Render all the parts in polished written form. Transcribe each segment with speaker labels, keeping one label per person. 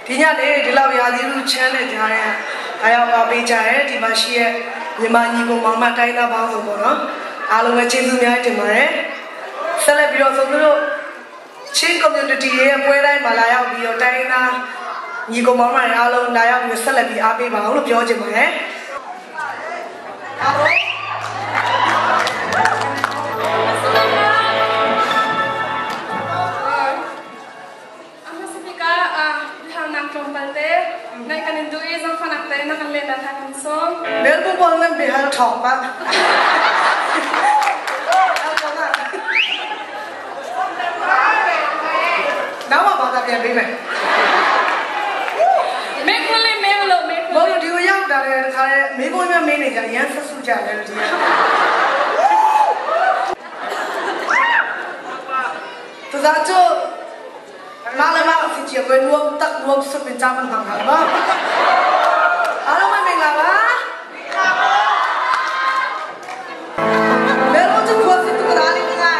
Speaker 1: ဒီညနေဒီလောက်ရာသီဥချမ်းတဲ့ကြားရဲအားရောက်ပါပေးကြရဲဒီမှာရှိရဲ့မြန်မာညီကိုမောင်မတိုင်းသားပေါင်းစုံပေါ့နော်အားလုံးပဲကျေးဇူးများတင်ပါတယ်ဆက်လက်ပြီးတော့ဆိုတို့ချင်း community ရဲ့ပွဲတိုင်းမှာလာရောက်ပြီးတော့တိုင်းသားညီကိုမောင်မတွေအားလုံးလာရောက်ပြီးဆက်လက်ပြီးအားပေးပါအောင်လို့ပြောချင်ပါတယ်အားလုံး Melbourne 被他炒吧。နောက်မှဘာသာပြန်ပေးမယ်
Speaker 2: မေခွန်းလေးမေးလို့မေခွန်း
Speaker 1: ဘောလို့ဒီကိုရောက်တာလေတခါလေမေခွန်းများမေးနေကြရမ်းဆက်စုကြတယ်လို့ဒီကသူစားချိုမာလမအဖီချေဝဲနုံတက်နုံစပင်ချမန်ဟန်ဟာပါအားလုံးမင်္ဂလာပါမင်္ဂလာပါဘယ်လိုချွတ်စစ်တူကဒါလေးငါ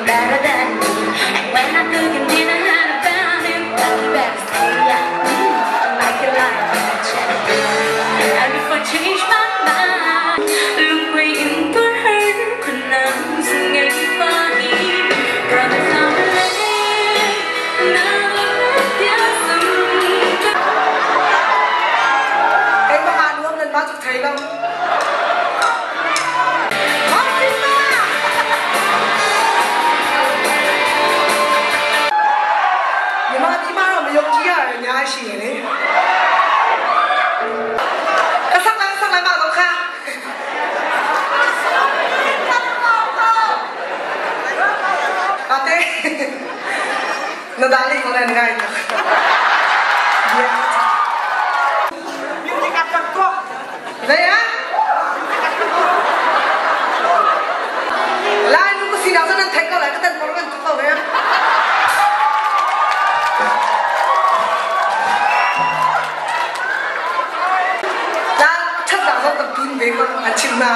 Speaker 3: Better than me, and when I cook and dinner, I found him. You better stay. I like it like that. And if I change my mind, look way into her, pronouncing it funny. Brothers on the lane,
Speaker 1: Em mà ăn uống nên bác thấy không? ရှိရလေအဆက်လိုက်ဆက်လိုက်မတော့ခါအတေနဒါလေးကိုလည်းငိုင်းတော့လေလာနုကစီနာစနထိုင်ကောလာကတန်ပေါ်ကန်တော့လေ အချင်နာ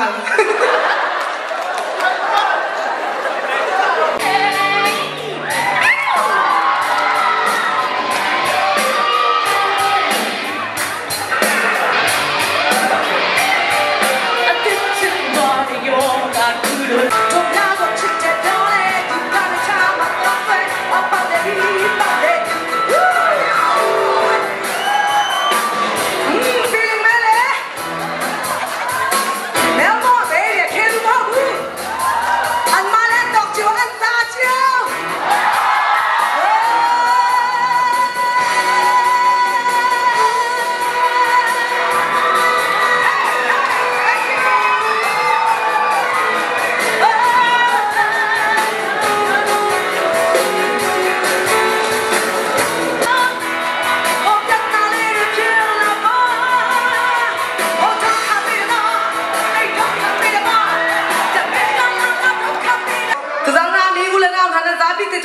Speaker 1: feeling မဲလေမဲမောပဲရ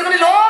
Speaker 1: Kan i lawm.